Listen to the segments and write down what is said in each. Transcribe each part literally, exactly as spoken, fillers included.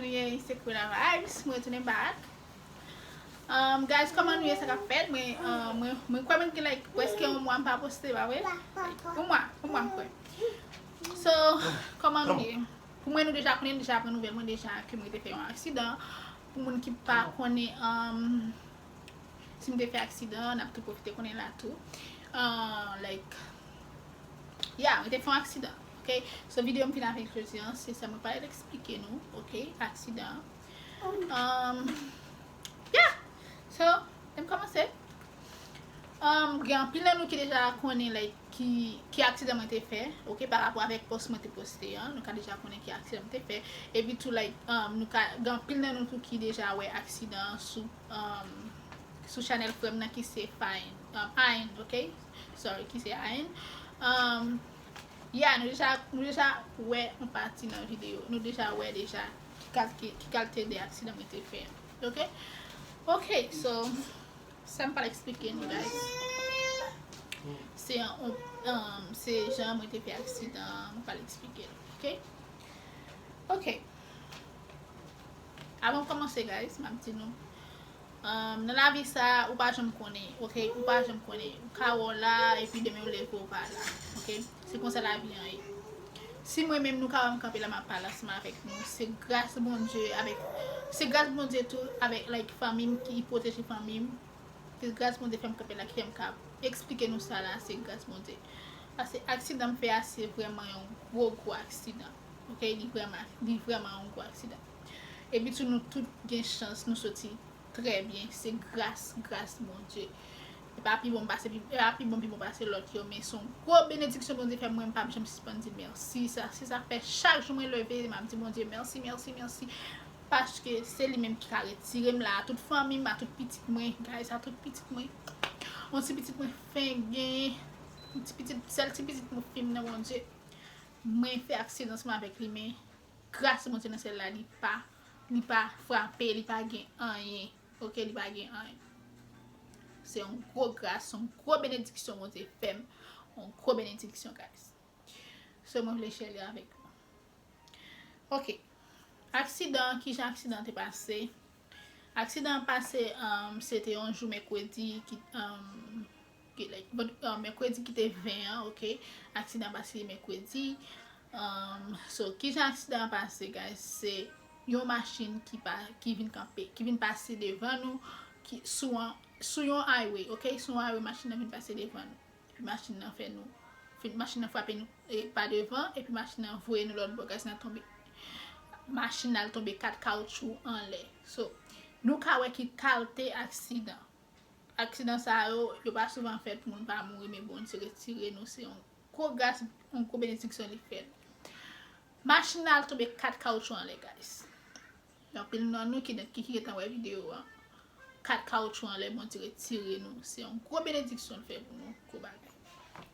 Nou ye, se Queen Vibes, mwen retounen back. Um, guys, kòman nou ye, sa k ap fèt? Mwen, um, mwen, mwen kwè mwen gen, like, prèske yon mwa m pa poste, pa vre? Like, yon mwa, yon mwa m kwè. So, kòman nou ye? Pou mwen, nou deja konnen, deja pran nouvèl mwen deja ke mwen te fè yon aksidan. Pou moun ki pa konnen, um, si m te fè aksidan, n ap tou pwofite konnen la tou. Uh, like, yeah, mwen te fè yon aksidan, ok? So, videyo m vin avèk jodi an, se sa mwen pral eksplike nou, ok? Aksidan. Um, yeah! So, lè m kòmanse. Um, gen anpil nan nou ki deja konnen, like, ki, ki aksidan mwen te fè, ok, pa rapò avèk pòs mwen te poste an, nou ka deja konnen ki aksidan mwen te fè. Epi tou, like, um, nou ka, gen anpil nan nou tou ki deja wè aksidan an sou, um, sou chanèl frè m nan ki se Fine, um, Ayn, ok? Sorry, ki se Ayn. Um, yeah, nou deja, nou deja wè yon pati nan videyo. Nou deja wè deja ki kalite, ki kalite de aksidan mwen te fè. Ok? Ok, so, sa m pral eksplike nou, guys. Se yon, um, se jan mwen te fè aksidan, mwen pral eksplike nou, ok? Ok. Avan m kòmanse, guys, m ap di nou, um, nan lavi sa, ou pa janm konnen, ok? Ou pa janm konnen. Ou ka wè w la, epi demen w leve, ou pa la, ok? Se konsa lavi an ye. Si mwen menm, nou ka wè m kanpe la, m ap pale ansanm avèk nou, se gras Bondye, avèk, se gras Bondye tou, avèk, like, fanmi m ki pwoteje fanmi m. Se gras Bondye fè m kanpe la, ki fè m ka eksplike nou sa la, se gras Bondye. Paske aksidan m fè a, se vrèman yon gwo, gwo aksidan. Ok, li vrèman, li vrèman yon gwo aksidan. Epi tou, nou tout gen chans, nou soti trè byen. Se gras, gras Bondye. E pa pi bon pase, pi, e pa pi bon, pi bon pase lòt yo, men se yon gwo benediksyon Bondye fè mwen, m p ap janm sispann di mèsi. Sa, se sa k fè chak jou mwen leve, m ap di Bondye mèsi, mèsi, mèsi. Paske se li menm ki ka retire m la, a tout fanmi m, a tout pitit mwen, guys, a tout pitit mwen. Yon ti pitit mwen fengen, yon ti pitit, sèl ti pitit mwen fim nan, Bondye. Mwen fè aksidan ansanm avèk li, men gras Bondye nan syèl la, li pa, li pa frape, li pa gen anyen. Ok, li pa gen anyen. Se yon gwo gras, se yon gwo benediksyon Bondye fè m. Yon gwo benediksyon, guys. So, mwen vle share li avèk nou. Ok. Aksidan, kijan aksidan an te pase? Aksidan an pase, um, se te yon jou mèkredi ki, um, ki, like, vand-, um, mèkredi ki te ven an, ok? Aksidan an pase mèkredi. Um, so, kijan aksidan an pase, guys? Se yon machin ki pa, ki vin kanpe, ki vin pase devan nou, ki, sou an, sou yon highway, ok? Sou yon highway, machin nan vin pase devan nou. Epi machin nan fè nou, fin, machin nan frape nou, e, pa devan, epi machin nan voye nou lòt bò, guys, nan tonbe. Machin nan al tonbe kat kawotchou anlè. So, nou ka wè ki kalte aksidan. Aksidan sa yo, yo pa souvan fèt pou moun pa mouri, men Bondye retire nou, se yon gwo gras, yon gwo benediksyon li fè nou. Machin nan al tonbe kat kawotchou anlè, guys. Gen anpil nan nou ki, ki, ki gentan wè videyo an. Kat kawotchou anlè, Bondye retire nou. Se yon gwo benediksyon l fè pou nou, gwo bagay.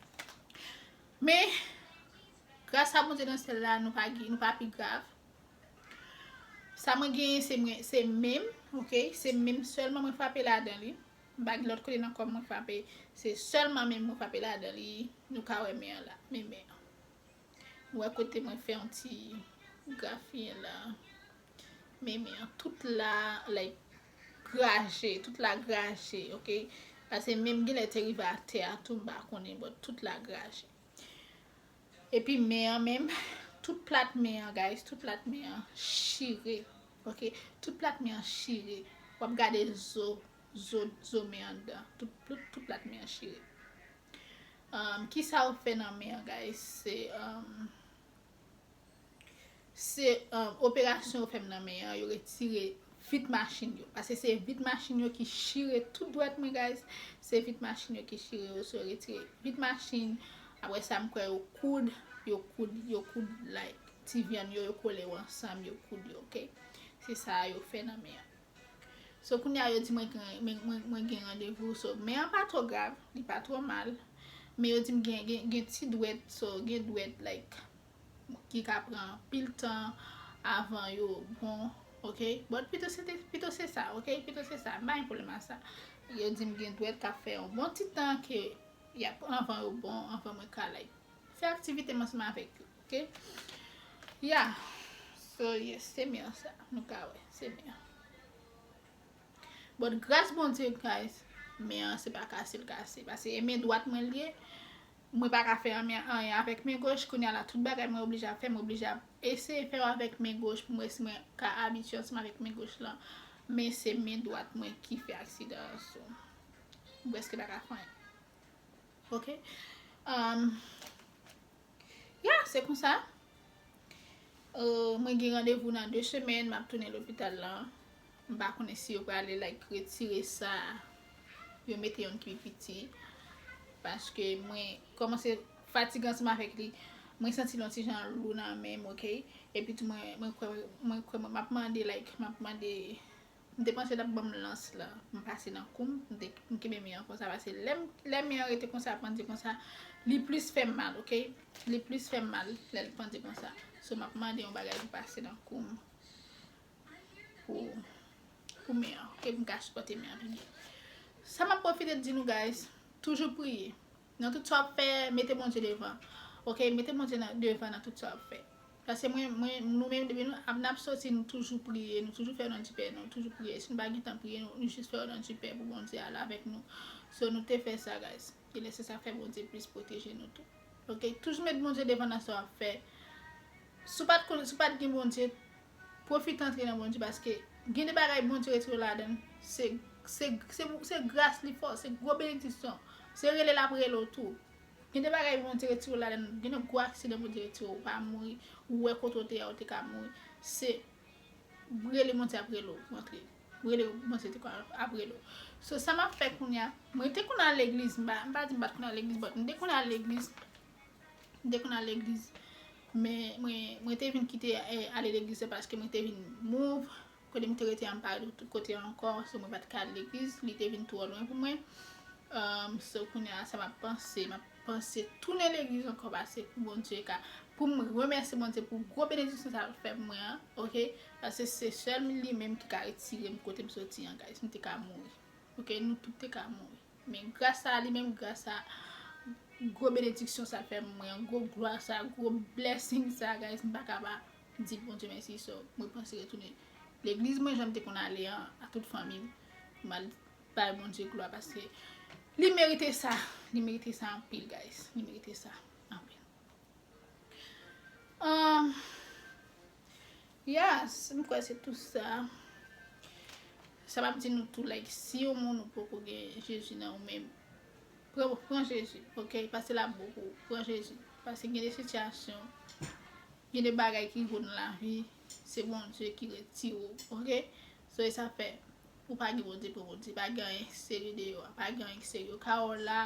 Men, gras a Bondye nan syèl la, nou pa gen, nou pa pi grav. Sa mwen genyen, se mwen, se men m, ok? Se men m sèlman mwen frape ladan li. M pa gen lòt kote nan kò m mwen frape. Se sèlman men m mwen frape ladan li. Nou ka wè men an la, men men an. Ou wè kote mwen fè yon ti grafiyen la. Men, men an tout la, like, graje, tout la graje, ok? Paske menm genlè te rive atè a tou, m pa konnen, but tout la graje. Epi men an menm, tout plat men an, guys, tout plat men an chire, ok? Tout plat men an chire. W ap gade zo, zo, zo men an anndan. Tout, tout, tout plat men an chire. Um, kisa yo fè nan men an, guys? Se, um, se, um, operasyon yo fè m nan men an, yo retire vit machin yo. Paske se vit machin yo ki chire tout dwèt mwen, guys. Se vit machin yo ki chire yo, so yo retire vit machin. Apre sa, m kwè yo koud, yo koud, yo koud, like, ti vyann yo, yo kole yo ansanm, yo koud yo, ok? Se sa yo fè nan men an. So, kounye a, yo di mwen gen, mwen, mwen, mwen gen randevou. So, men an pa twò grav, li pa twò mal. Men yo di m gen, gen, gen ti dwèt, so, gen dwèt, like, ki ka pran anpil tan avan yo bon, ok? But pito se te, pito se sa, ok? Pito se sa, m pa gen pwoblèm a sa. Yo di m gen dwèt k ap fè yon bon ti tan ke y ap, anvan yo bon, anvan mwen ka, like, fè aktivite m ansanm avèk yo, ok? Ya. So, yes, se men an sa. Nou ka wè, se men an. But gras Bondye, guys, men an se pa kase l kase. Paske e men dwat mwen l ye. Mwen pa ka fè anyen, anyen avèk men goch. Kounye a la, tout bagay mwen oblije ap fè, mwen oblije ap eseye fè yo avèk men goch pou mwen, si mwen ka abitye ansanm avèk men goch lan. Men se men dwat mwen ki fè aksidan an, so, mwen prèske pa ka fè anyen. Ok? Um, ya, se konsa. Uh, mwen gen randevou nan de semèn, m ap tounen lopital lan. M pa konnen si yo prale, like, retire sa, yo mete youn ki pi piti. Paske mwen kòmanse fatige ansanm avèk li. Mwen santi l yon ti jan lou nan men m, ok? Epi tou mwen, mwen kwè, mwen kwè, mwen, m ap mande, like, m ap mande, m te panse l ap ban m lans la, m pase nan kou m, m te, m kenbe men an konsa, paske lè m, lè men an rete konsa, pandye konsa, li plis fè m mal, ok? Li plis fè m mal, lè l pandye konsa. So, m ap mande yon bagay pou pase nan kou m. Pou, pou men an, ok? Pou m ka sipòte men an pi byen. Sa m ap pwofite di nou, guys, toujou priye. Nan tout sa w ap fè, mete Bondye devan. Ok, mete Bondye nan, devan nan tout sa w ap fè. Paske mwen, mwen, nou menm, depi nou ap, n ap soti, nou toujou priye, nou toujou fè nan di pè, nou toujou priye. Si nou pa gen tan priye, nou, nou jis fè nan di pè pou Bondye ale avèk nou. So, nou te fè sa, guys. E lè se sa fè Bondye plis pwoteje nou tou. Ok, toujou met Bondye devan nan sa w ap fè. Si w pa t konn, si w pa t gen Bondye, pwofite antre nan Bondye, paske gen de bagay Bondye retire w ladan l, se, se, se, se gras li fè w, se gwo benediksyon. Se rele l ap rele w tou. Gen de bagay Bondye retire w ladan l, gen de gwo aksidan Bondye retire w, ou pa mouri, ou wè kote w te ye a, ou te ka mouri. Se rele Bondye ap rele w pou antre. Rele Bondye te ka ap rele w. So, sa m ap fè kounye a, mwen te konn al legliz, m pa, m pa di m pa t konn al legliz, but m te konn al legliz. M te konn al legliz. Men mwen, mwen te vin kite, eh, ale legliz la paske mwen te vin move. Kote m te rete an, m pa rete kote a ankò. So, mwen pa t ka al legliz. Li te vin twò lwen pou mwen. Um, so, kounye a, sa m ap panse. M ap panse tounen legliz ankò paske pou Bondye ka, pou m remèsye Bondye pou gwo benediksyon sa l fè pou mwen an, ok? Paske se sèl li menm ki ka retire m kote m soti an, guys. M te ka mouri. Ok, nou tout te ka mouri. Men gras a li menm, gras a gwo benediksyon sa l fè pou mwen, gwo glwa sa, gwo blessing sa, guys, m pa ka pa di Bondye mèsi. So, mwen panse retounen legliz mwen, jan m te konn ale an, a tout fanmi m, m al bay Bondye glwa, paske li merite sa. Li merite sa anpil, guys. Li merite sa anpil. Um, yes, m kwè se tou sa. Sa m ap di nou tou, like, si yon moun ou poko gen Jezi nan ou menm, pran, pran Jezi, ok? Pase l ap bon pou ou, pran Jezi. Paske gen de sitiyasyon, gen de bagay ki rive w nan lavi, se Bondye ki retire w, ok? So, e sa fè, ou pa gen Bondye, pran Bondye, pa gen anyen ki serye deyò a, pa gen anyen ki serye. Ou ka wè w la,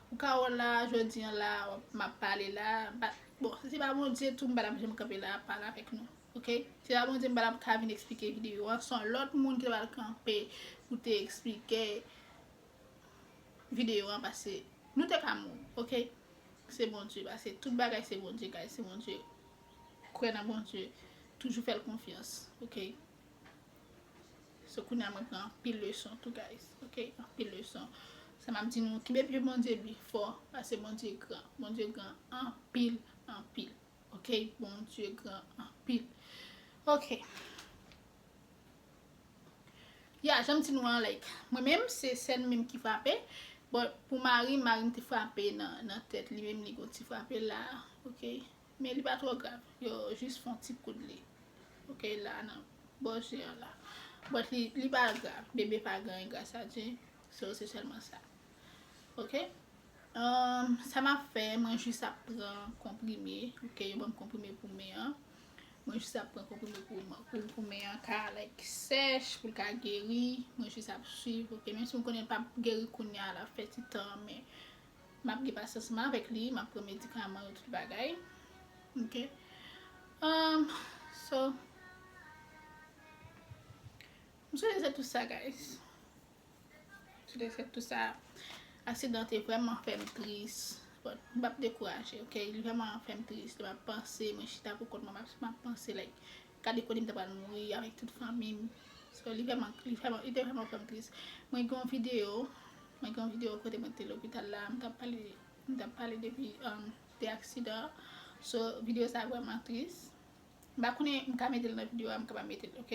ou ka wè w la, jodi an la, w ap, m ap pale la, m pa, bon, si se pa Bondye tou, m pa t ap janm kanpe la ap pale avèk nou, ok? Si se pa Bondye, m pa t ap ka vin eksplike videyo an, se yon lòt moun ki ta pral kanpe pou te eksplike videyo an, paske nou te ka mouri, ok? Se Bondye, paske tout bagay se Bondye, guys, se Bondye. Kwè nan Bondye, toujou fè l konfyans, ok? So, kounye a mwen pran anpil leson tou, guys, ok? Anpil leson. Sa m ap di nou, kenbe pye Bondye byen fò, paske Bondye gran. Bondye gran anpil, anpil. Ok? Bondye gran anpil. Ok. Ya, jan m di nou an, like, mwen menm, se sè m menm ki frape. Bon, pou mari m, mari m te frape nan, nan tèt li menm, li gon ti frape la, ok? Men li pa twò grav. Yo jis fè yon ti koud li. Ok, la, nan bò je an la. But li, li pa grav. Bebe pa gen anyen, gras a Dye. So, se sèlman sa. Ok? Um, sa m ap fè, mwen jis ap pran konprime. Ok, yo ban m konprime pou men an. Mwen jis ap pran konprime pou, pou, pou men an ka, like, sèch, pou l ka geri. Mwen jis ap swiv, ok? Menm si m konnen l p ap geri kounye a, l ap fè ti tan, men m ap gen pasyans mwen avèk li, m ap pran medikaman yo, tout bagay. Ok? Um, so, m swete se tou sa, guys. Sou de fèt tou sa, aksidan te vrèman fè m tris. But m p ap dekouraje, ok? Li vrèman fè m tris. Lè m ap panse, mwen chita pou kont mwen, m ap, m ap panse, like, gade kote m ta pral mouri avèk tout fanmi m. So, li vrèman, li vrèman, li te vrèman fè m tris. Mwen gen yon videyo, mwen gen yon videyo kote mwen te lopital la, m t ap pale, m t ap pale depi, um, de aksidan. So, videyo sa vrèman tris. M pa konnen, m ka mete l nan videyo a, m ka pa mete l, ok?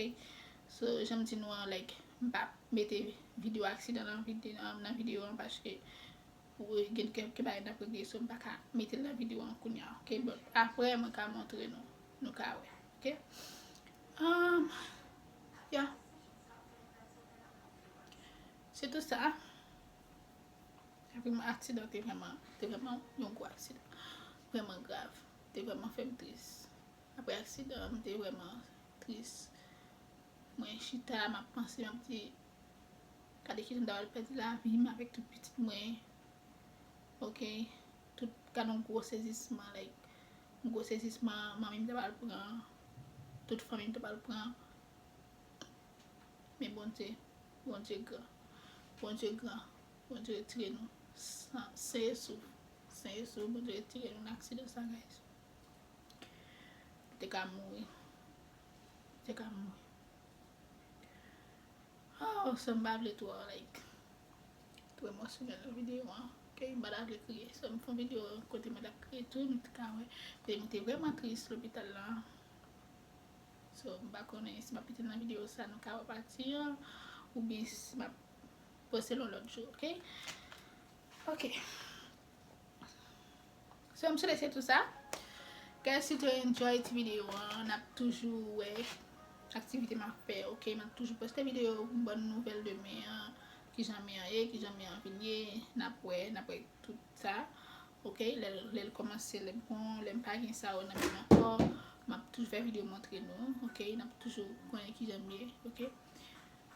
So, jan m di nou an, like, m pa mete videyo aksidan nan videyo, nan videyo an, paske pou gen kèk bagay n ap regle, so m pa ka mete l nan videyo an kounye a, ok? But apre, mwen ka montre nou, nou ka wè, ok? Um, yeah. Se tou sa. Apre mwen aksidan te vrèman, te vrèman yon gwo aksidan. Vrèman grav. Te vrèman fè m tris. Apre aksidan an, m te vrèman tris. Mwen chita, m ap panse, m ap di, gade kijan m ta pral pèdi lavi m avèk tout pitit mwen. Ok? Tout, gade yon gwo sezisman, like, yon gwo sezisman, manmi m ta pral pran, tout fanmi m ta pral pran. Men Bondye, Bondye gran. Bondye gran. Bondye retire nou. San, sen e souf. Sen e souf, Bondye retire nou nan aksidan sa, guys. Te ka mouri. Te ka mouri. Oh, sa m pa vle twò, like, twò emosyonèl nan videyo an. Ok, m pa ta vle kriye. So, m fè yon videyo kote mwen t ap kriye tou, nou te ka wè. Paske m te vrèman tris lopital la. So, m pa konnen si m ap mete nan videyo sa, nou ka wè pati an, oubyen si m ap poste l yon lòt jou, ok? Ok. So, m swete se tou sa. Guys, si w te enjoy ti videyo an, n ap toujou wè aktivite m ap fè, ok? M ap toujou poste videyo, bòn nouvèl de men an, kijan men an ye, kijan men an vin ye, n ap wè, n ap wè tout sa, ok? Lè, lè l kòmanse, lè m pran, lè m pa gen sa yo nan men m ankò, m ap toujou fè videyo montre nou, ok? N ap toujou konnen kijan m ye, ok?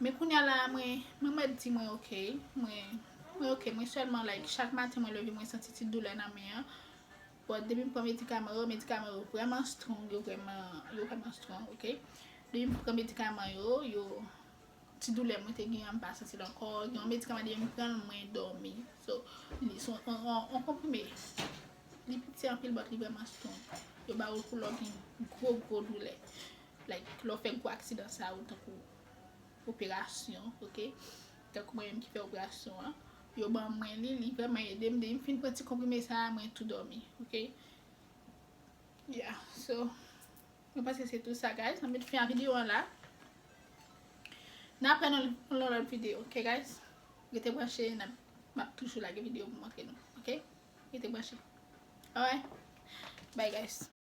Men kounye a la, mwen, mwen mèt di mwen ok. Mwen, mwen ok. Mwen sèlman, like, chak maten mwen leve, mwen santi ti doulè nan men an. But depi m pran medikaman yo, medikaman yo vrèman strong, yo vrèman, yo vrèman strong, ok? Depi m pran medikaman yo, yo, ti doulè mwen te gen an, m pa santi l ankò. Gen yon medikaman depi m pran l, mwen dòmi. So, li se yon, yon, yon, yon konprime. Li piti anpil, but li vrèman strong. Yo ba w l pou lè w gen gwo, gwo doulè. Like, lè w fè gwo aksidan sa yo, tankou operasyon, ok? Tankou mwen menm ki fè operasyon an, yo ban mwen li, li vrèman ede m. Depi m fin pran ti konprime sa a, mwen tou dòmi, ok? Yeah, so, mwen panse se tou sa, guys. Mwen met fen a videyo an la. N ap wè nan yon lòt videyo, ok, guys? Rete branche, n ap, m ap toujou lage videyo pou montre nou, ok? Rete branche. Alright? Bye, guys.